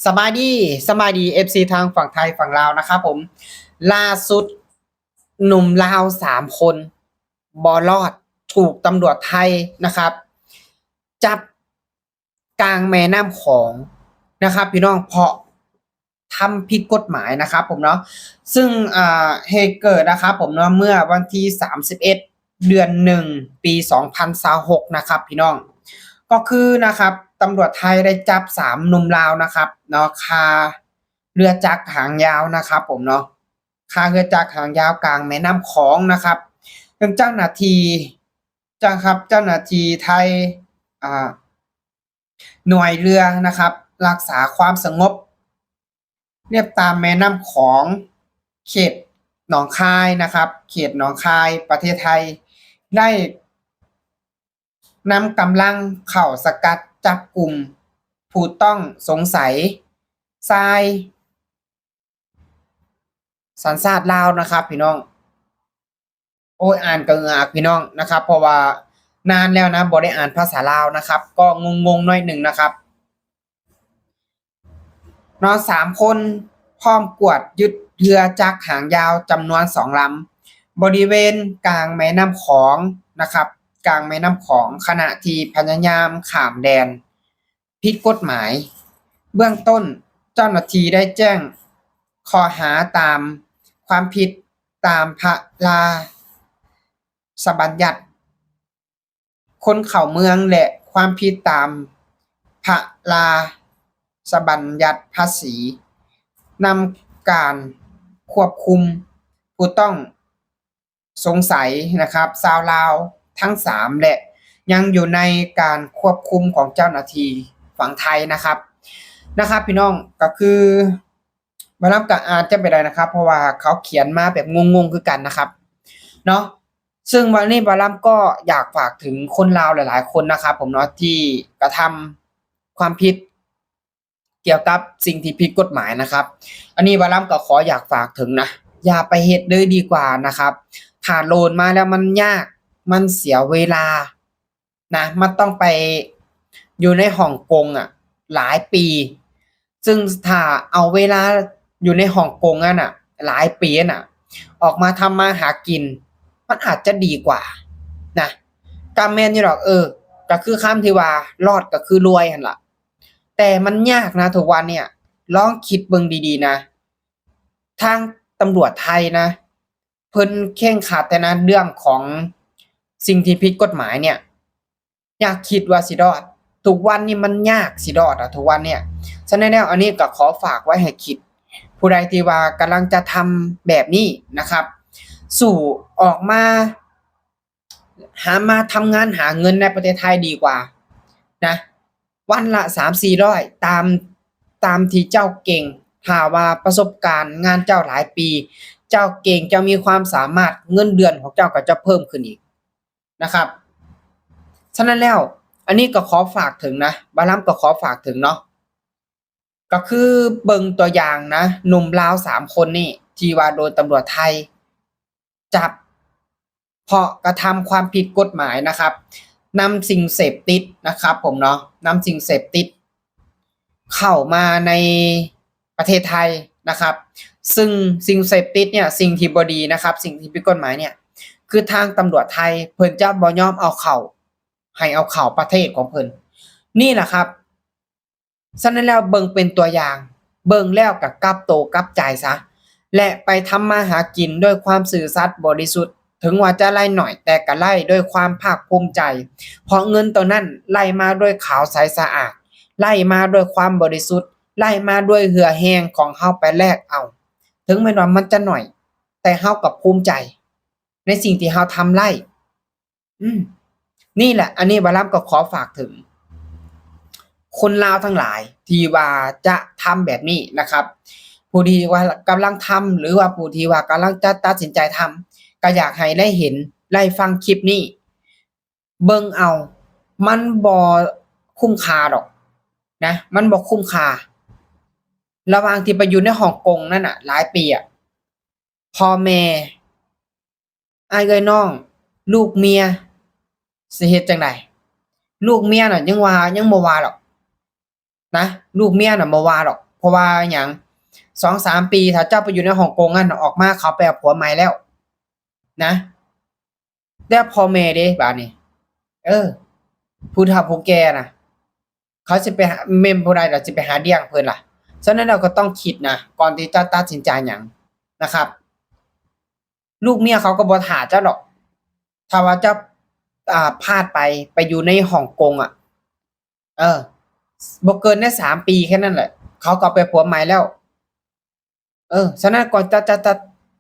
ສະບາຍດີ ສະບາຍດີ ເອັຟຊີ ທັງຝັ່ງໄທຝັ່ງລາວນະຄັບຜົມ. ລ່າສຸດໜຸ່ມລາວສາມຄົນບໍ່ລອດ ຖືກຕຳຫຼວດໄທນະຄັບ ຈັບກາງແມ່ນ້ຳຂອງນະຄັບພີ່ນ້ອງ ເພາະທຳຜິດກົດໝາຍນະຄັບຜົມເນາະ. ຊຶ່ງ ອ່າ ເຫດເກີດນະຄັບຜົມເນາະ ເມື່ອວັນທີສາມສິບເອັດ ເດືອນໜຶ່ງ ປີສອງພັນຊາວຫົກນະຄັບພີ່ນ້ອງ. ກໍຄືນະຄັບ ຕຳຫຼວດໄທໄດ້ຈັບສາມໜຸ່ມລາວນະຄັບເນາະ ຄາເຮືອຈັກຫາງຍາວນະຄັບຜົມເນາະ ຄາເຮືອຈັກຫາງຍາວກາງແມ່ນ້ຳຂອງນະຄັບ. ເຊິ່ງເຈົ້າໜ້າທີ່ ເຈົ້າ ເຈົ້າໜ້າທີ່ໄທ ອ່າ ໜ່ວຍເຮືອນະຄັບ ຮັກສາຄວາມສະຫງົບລຽບຕາມແມ່ນ້ຳຂອງ ເຂດໜອງຄາຍນະຄັບ ເຂດໜອງຄາຍ ປະເທດໄທ ໄດ້ນຳກຳລັງເຂົ້າສະກັດຈັບກຸມຜູ້ຕ້ອງສົງໄສຊາຍ ສັນຊາດລາວນະຄັບພີ່ນ້ອງ. ໂອ້ຍ ອ່ານກໍເຫື່ອອາກພີ່ນ້ອງນະຄັບ ເພາະວ່ານານແລ້ວນະ ບໍ່ໄດ້ອ່ານພາສາລາວນະຄັບ ກໍງົງໆໜ້ອຍໜຶ່ງນະຄັບເນາະ. ສາມຄົນ ພ້ອມກວດຍຶດເຮືອຈັກຫາງຍາວຈຳນວນສອງລຳ ບໍລິເວນກາງແມ່ນ້ຳຂອງນະຄັບ ກາງແມ່ນ້ຳຂອງ ຂະນະທີ່ພະຍາຍາມຂ້າມແດນ ຜິດກົດໝາຍ. ເບື້ອງຕົ້ນເຈົ້າໜ້າທີ່ໄດ້ແຈ້ງຂໍ້ຫາຕາມຄວາມຜິດຕາມພະລາຊະບັນຍັດຄົນເຂົ້າເມືອງ ແລະ ຄວາມຜິດຕາມພະລາຊະບັນຍັດພາສີ ນຳການຄວບຄຸມຜູ້ຕ້ອງ ສົງໄສນະຄັບ ຊາວລາວທັງສາມ ແລະ ຍັງຢູ່ໃນການຄວບຄຸມຂອງເຈົ້າໜ້າທີ່ຝັ່ງໄທນະຄັບ ນະຄັບພີ່ນ້ອງ. ກໍຄືບ່າວລຳກໍອ່ານຈະໄປໄດ້ນະຄັບ ເພາະວ່າເຂົາຂຽນມາແບບງົງໆຄືກັນນະຄັບເນາະ. ຊຶ່ງວັນນີ້ບ່າວລຳກໍຢາກຝາກເຖິງຄົນລາວຫຼາຍໆຄົນນະຄັບຜົມເນາະ ທີ່ກະທຳຄວາມຜິດ ກ່ຽວກັບສິ່ງທີ່ຜິດກົດໝາຍນະຄັບ. ອັນນີ້ບ່າວລຳກໍຂໍຢາກຝາກເຖິງນະ ຢ່າໄປເຮັດເລີຍດີກວ່ານະຄັບ. ຖ້າໂຫຼດມາແລ້ວມັນຍາກ ມັນເສຍເວລານະ ມັນຕ້ອງໄປຢູ່ໃນຫ້ອງກົງອະຫຼາຍປີ ຊຶ່ງຖ້າເອົາເວລາຢູ່ໃນຫ້ອງກົງນັ້ນນະຫຼາຍປີນັ້ນນະ ອອກມາທຳມາຫາກິນ ມັນອາດຈະດີກວ່ານະ. ກໍແມ່ນຢູ່ດອກ ເອີ ກໍຄືຄຳທີ່ວ່າ ລອດກໍຄືລວຍຫັ້ນລະ. ແຕ່ມັນຍາກນະທຸກວັນເນີ້ຍ ລອງຄິດເບິ່ງດີໆນະ ທາງຕຳຫຼວດໄທນະ ເພິ່ນເຄັ່ງຄັດແຕ່ນະ ເລື່ອງຂອງສິ່ງທີ່ຜິດກົດໝາຍເນີ້ຍ ຢ່າຄິດວ່າຊິລອດ ທຸກວັນນີ້ມັນຍາກຊິລອດອະ ທຸກວັນເນີ້ຍ. ສະນັ້ນແລ້ວ ອັນນີ້ກໍຂໍຝາກໄວ້ໃຫ້ຄິດ ຜູ້ໃດທີ່ວ່າກຳລັງຈະທຳແບບນີ້ນະຄັບ ສູ້ອອກມາ ຫາມາທຳງານຫາເງິນໃນປະເທດໄທດີກວ່ານະ ວັນລະສາມສີ່ຮ້ອຍ ຕາມ ຕາມທີ່ເຈົ້າເກັ່ງ. ຖ້າວ່າປະສົບການງານເຈົ້າຫຼາຍປີ ເຈົ້າເກັ່ງ ເຈົ້າມີຄວາມສາມາດ ເງິນເດືອນຂອງເຈົ້າກໍຈະເພີ່ມຂຶ້ນອີກນະຄັບ. ສະນັ້ນແລ້ວ ອັນນີ້ກໍຂໍຝາກເຖິງນະ ບ່າວລຳກໍຂໍຝາກເຖິງເນາະ ກໍຄືເບິ່ງຕົວຢ່າງນະ ໜຸ່ມລາວສາມຄົນນີ້ ທີ່ວ່າໂດນຕຳຫຼວດໄທຈັບ ເພາະກະທຳຄວາມຜິດກົດໝາຍນະຄັບ ນຳສິ່ງເສບຕິດນະຄັບຜົມເນາະ ນຳສິ່ງເສບຕິດເຂົ້າມາໃນປະເທດໄທນະຄັບ. ຊຶ່ງສິ່ງເສບຕິດເນີ້ຍ ສິ່ງທີ່ບໍ່ດີນະຄັບ ສິ່ງທີ່ຜິດກົດໝາຍເນີ້ຍ ຄືທາງຕຳຫຼວດໄທເພິ່ນຈະບໍ່ຍອມເອົາເຂົ້າ ໃຫ້ເອົາເຂົ້າປະເທດຂອງເພິ່ນນີ້ລະຄັບ. ສະນັ້ນແລ້ວເບິ່ງເປັນຕົວຢ່າງ ເບິ່ງແລ້ວກໍກັບໂຕກັບໃຈຊະ ແລະ ໄປທຳມາຫາກິນດ້ວຍຄວາມຊື່ສັດບໍລິສຸດ ເຖິງວ່າຈະໄລ່ໜ້ອຍ ແຕ່ກໍໄລ່ດ້ວຍຄວາມພາກພູມໃຈ ເພາະເງິນໂຕນັ້ນໄລ່ມາດ້ວຍຂາວໃສສະອາດ ໄລ່ມາດ້ວຍຄວາມບໍລິສຸດ ໄລ່ມາດ້ວຍເຫື່ອແຮງຂອງເຮົາໄປແລກເອົາ. ເຖິງແມ່ນວ່າມັນຈະໜ້ອຍ ແຕ່ເຮົາກໍພູມໃຈໃນສິ່ງທີ່ເຮົາທຳໄດ້. ອືມ ນີ້ແຫຼະ ອັນນີ້ບ່າວລຳກໍຂໍຝາກເຖິງຄົນລາວທັງຫຼາຍທີ່ວ່າຈະທຳແບບນີ້ນະຄັບ ຜູ້ທີ່ວ່າກຳລັງທຳ ຫຼືວ່າຜູ້ທີ່ວ່າກຳລັງຈະຕັດສິນໃຈທຳ ກໍຢາກໃຫ້ໄດ້ເຫັນໄດ້ຟັງຄລິບນີ້ ເບິ່ງເອົາ ມັນບໍ່ຄຸ້ມຄ່າດອກນະ ມັນບໍ່ຄຸ້ມຄ່າ. ລະຫວ່າງທີ່ໄປຢູ່ໃນຫ້ອງກົງນັ້ນນະຫຼາຍປີອະ ພໍ່ແມ່ ອ້າຍເອື້ອຍນ້ອງ ລູກເມຍ ຊິເຮັດຈັ່ງໃດ? ລູກເມຍນະຍັງວ່າ ຍັງບໍ່ວ່າດອກນະ ລູກເມຍນະບໍ່ວ່າດອກ ເພາະວ່າຫຍັງ? ສອງສາມປີ ຖ້າເຈົ້າໄປຢູ່ໃນຮົງກົງນັ້ນ ອອກມາເຂົາໄປເອົາຜົວໃໝ່ແລ້ວນະ. ແລ້ວພໍ່ແມ່ເດ້ບາດນີ້? ເອີ ຜູ້ເຖົ້າຜູ້ແກ່ນະ ເຂົາຊິໄປຫາ ແມ່ນຜູ້ໃດລະຊິໄປຫາລ້ຽງເພິ່ນລະ? ສະນັ້ນເຮົາກໍຕ້ອງຄິດນະ ກ່ອນທີ່ຈະຕັດສິນໃຈຫຍັງນະຄັບ. ລູກເມຍເຂົາກໍບໍ່ຖ້າເຈົ້າດອກ ຖ້າວ່າເຈົ້າ ອ່າ ພາດໄປ ໄປຢູ່ໃນຮົງກົງອະ ເອີ ບໍ່ເກີນໃນສາມປີແຄ່ນັ້ນແຫຼະ ເຂົາກໍໄປຜົວໃໝ່ແລ້ວ. ເອີ ສະນັ້ນກ່ອນຈະ ຈະ ຈະ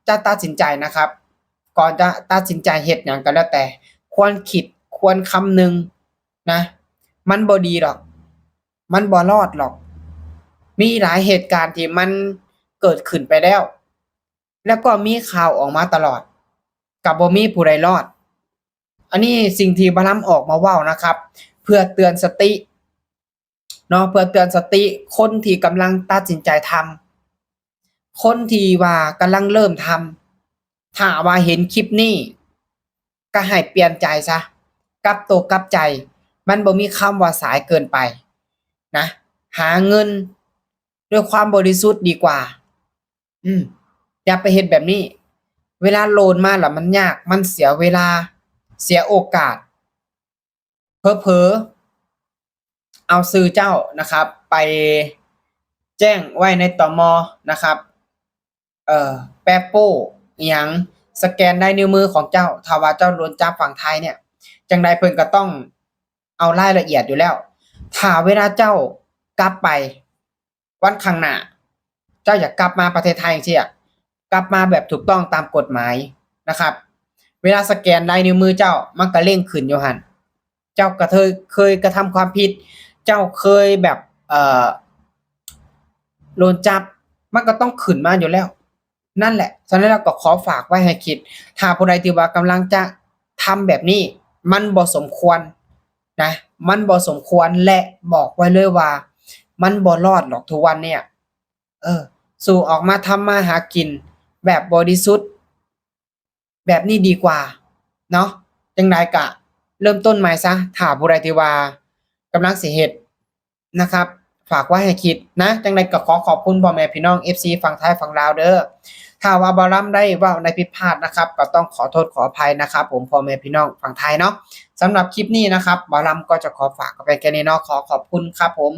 ຈະຕັດສິນໃຈນະຄັບ ກ່ອນຈະຕັດສິນໃຈເຮັດຫຍັງກໍແລ້ວແຕ່ ຄວນຄິດ ຄວນຄຳນຶງນະ ມັນບໍ່ດີດອກ ມັນບໍ່ລອດດອກ. ມີຫຼາຍເຫດການທີ່ມັນເກີດຂຶ້ນໄປແລ້ວ ແລ້ວກໍມີຂ່າວອອກມາຕະຫຼອດ ກໍບໍ່ມີຜູ້ໃດລອດ. ອັນນີ້ສິ່ງທີ່ບ່າວລຳອອກມາເວົ້ານະຄັບ ເພື່ອເຕືອນສະຕິເນາະ ເພື່ອເຕືອນສະຕິຄົນທີ່ກຳລັງຕັດສິນໃຈທຳ ຄົນທີ່ວ່າກຳລັງເລີ່ມທຳ. ຖ້າວ່າເຫັນຄລິບນີ້ ກໍໃຫ້ປ່ຽນໃຈຊະ ກັບໂຕກັບໃຈ ມັນບໍ່ມີຄຳວ່າສາຍເກີນໄປນະ. ຫາເງິນດ້ວຍຄວາມບໍລິສຸດດີກວ່າ. ອືມ ຢ່າໄປເຮັດແບບນີ້. ເວລາໂລນມາລະມັນຍາກ ມັນເສຍເວລາ ເສຍໂອກາດ ເຜີໆເອົາຊື່ເຈົ້ານະຄັບ ໄປແຈ້ງໄວ້ໃນ ຕມ ນະຄັບ ເອີ ແປໂປ້ອີ່ຫຍັງ ສະແກນລາຍນິ້ວມືຂອງເຈົ້າ. ຖ້າວ່າເຈົ້າໂດນຈັບຝັ່ງໄທເນຍ ຈັ່ງໃດເພິ່ນກໍຕ້ອງເອົາລາຍລະອຽດຢູ່ແລ້ວ. ຖ້າເວລາເຈົ້າກັບໄປ ວັນຂ້າງໜ້າ ເຈົ້າຢາກກັບມາປະເທດໄທຈັ່ງຊີ້ ກັບມາແບບຖືກຕ້ອງຕາມກົດໝາຍນະຄັບ ເວລາສະແກນລາຍນິ້ວມືເຈົ້າ ມັນກະເລັ່ງຂຶ້ນຢູ່ຫັ້ນ. ເຈົ້າກະເຄີຍ ເຄີຍກະທຳຄວາມຜິດ ເຈົ້າເຄີຍແບບ ເອີ ໂດນຈັບ ມັນກະຕ້ອງຂຶ້ນມາຢູ່ແລ້ວ. ນັ້ນແຫຼະ ສະນັ້ນແລ້ວກໍຂໍຝາກໄວ້ໃຫ້ຄິດ ຖ້າຜູ້ໃດທີ່ວ່າກຳລັງຈະທຳແບບນີ້ ມັນບໍ່ສົມຄວນນະ ມັນບໍ່ສົມຄວນ ແລະ ບອກໄວ້ເລີຍວ່າມັນບໍ່ລອດດອກທຸກວັນເນຍ. ເອີ ສູ້ອອກມາທຳມາຫາກິນແບບບໍລິສຸດແບບນີ້ດີກວ່າເນາະ. ຈັ່ງໃດກະເລີ່ມຕົ້ນໃໝ່ຊະ ຖ້າຜູ້ໃດທີ່ວ່າກຳລັງຊິເຮັດ ນະຄັບ ຝາກໄວ້ໃຫ້ຄິດນະ. ຈັ່ງໃດກໍຂໍຂອບຄຸນພໍ່ແມ່ພີ່ນ້ອງ ເອັຟຊີ ຝັ່ງໄທຝັ່ງລາວເດີ້. ຖ້າວ່າບ່າວລຳໄດ້ເວົ້າໃນຜິດພາດນະຄັບ ກໍຕ້ອງຂໍໂທດຂໍອະໄພນະຄັບຜົມ ພໍ່ແມ່ພີ່ນ້ອງຝັ່ງໄທເນາະ. ສຳລັບຄລິບນີ້ນະຄັບ ບ່າວລຳກໍຈະຂໍຝາກໄວ້ແຄ່ນີ້ເນາະ. ຂໍຂອບຄຸນຄັບຜົມ.